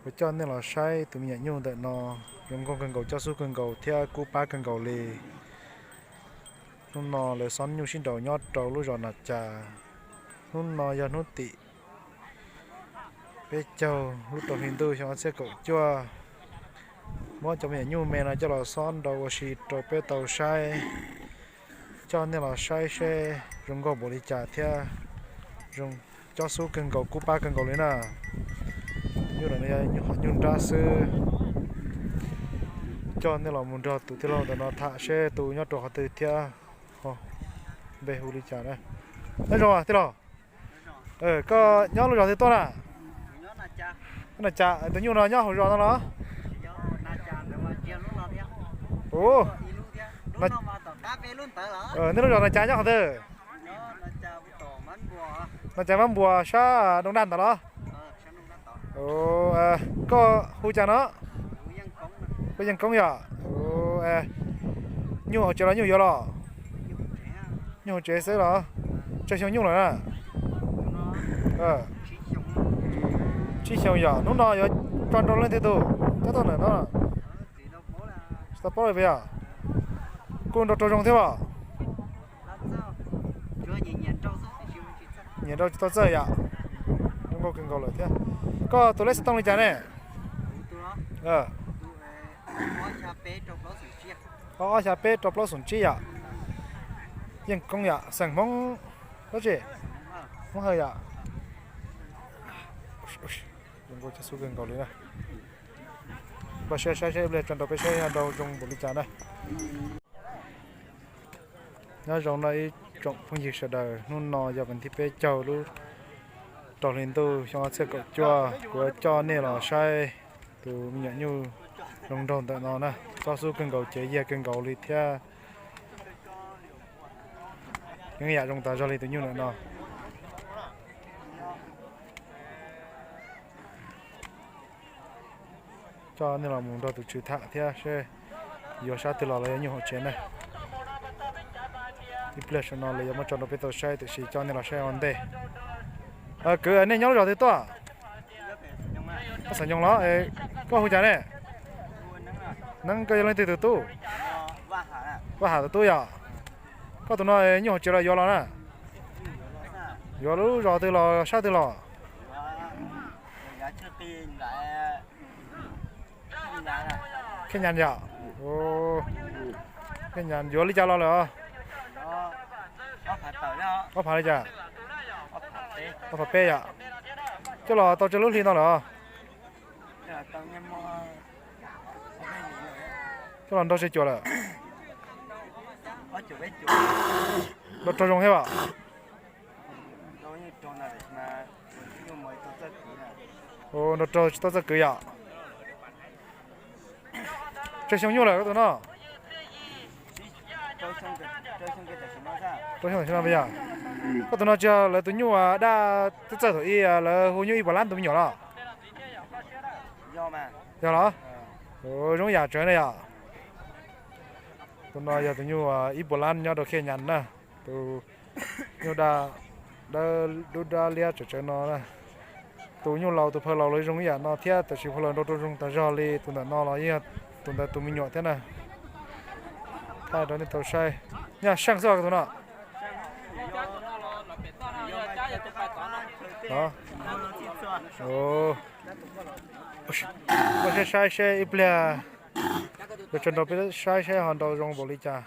Kuv coj nej los saib tus me nyuam nyuj ntawm no, zoo nkauj kawg nkaus, cob xub kawg nkaus thiab kub pab kawg nkaus li. Hnub no lawv xob nyuj sib nraus nyob rau lub zos Nas Cas. Hnub no yog hnub tim peb caug lub rau hli ntuj xyoo ob txhiab kaum cuaj. Muab cov me nyuam nyuj me no coj los xob nraus ua si rau peb tau saib. Coj nej los saib seb zoo nkauj npaum li cas thiab zoo cob xub kawg nkaus kub pab kawg nkaus li na. Nyuj ntawm no yog nyuj hom nyuj nrab xwb. Coj nej los mus nrog tus tij laug ntawm no tham seb tus nyob rau qhov twg thiab npe hu li cas na. Nyob zoo tij laug, koj nyob lub zos twg tuaj na? Nyob Nas Cas. Tus nyuj no nyob hauv zos no los? Ua, nej lub zos Nas Cas nyob qhov twg? Nas Cas Mab Npuas sab Doo Daj ntawd los? Koj hu cas no? Koj Yeej Koob yom? Nyuj hauv tsev los nyuj yuav los? Nyuj hauv tsev xwb los? Tsawg xyoo nyuj lawm na? Tsib xyoo yom. Hnub no yuav tso nrau leej twg tus? Cov tuaj ntawm no tsis tau paub li puas yog? Kuj nrau rau zoo thiab os. Nyiam nrau tsis tau txawj yom. Zoo nkauj kawg nkaus lawm thiab. Koj tus lej xov tooj li cas ne? Ob xya peb rau plaub xoom tsib yom. Yeej Koob yom, xeem Hmoob dab tsi? Hmoob Hawj yom. Zoo nkauj cob xub kawg nkaus li na. Npaj siab saib seb ib pliag tso nrau peb saib nrau zoo npaum li cas na. Nyob zoo no ib tsoom phooj ywg sawv daws, hnub no yog vas thib peb caug lub rau hli ntuj xyoo ob txhiab kaum cuaj, kuv coj nej los saib tus me nyuam nyuj zoo nraug ntawm no na, cob xub kawg nkaus, cev yiag kawg nkaus li thiab. Yeej yam zoo tas zog li tus nyuj ntawm no. Coj nej los mus nrog tus tswv tham thiab seb yuav sab twg los los yog nyuj hauv tsev na. Ib pliag saum no lawv yuav muab tso rau peb tau saib, tiam sis coj nej los saib ua ntej. Kwv, nej nyob lub zos twg tuaj? Xav Nyoog los? Koj hu cas ne? Neeb, koj yog leej twg tus tub? Vaj Ham tus tub yom. Koj tus no nyuj hauv tsev los yuav los na? Yuav lub zos twg los sab twg los? Khej Nyas yom. Khej Nyas yuav li cas los lawm? Ob phav li cas? Ob phav peb yom. Coj los tau tsawg lub hli no lawm? Coj los nrau tsawg cuam lawm? Nrau raug zoo thiab as? Nrau raug tsis tau txawj kwv yom. Tsawg xyoo nyuj lawm koj tus no? Rau xyoo tam sim no yog. Koj tus no tsis yog lawv tus nyuj daj txawj txawj thaum ub lawv hu nyuj ib puas lab tus me nyuam los? Yog los? Zoo yam tsawv ne yom. Tus no yog tus nyuj ib puas lab nyob rau Khej Nyas na. Tus nyuj daj, dawb dub dab liab tsawv tsawv no na. Tus nyuj laus tus phaw laus los zoo ib yam no thiab, tab sis phaw laus nrau raug zoo tas zog li. Tus ntawm no los yeej yog tus ntawd tus me nyuam thiab na. Thaij rau nej tau saib. Nyaj seej xwb tus no. Koj saib saib seb ib pliag yuav tso nrau peb saib seb ho nrau zoo npaum li cas.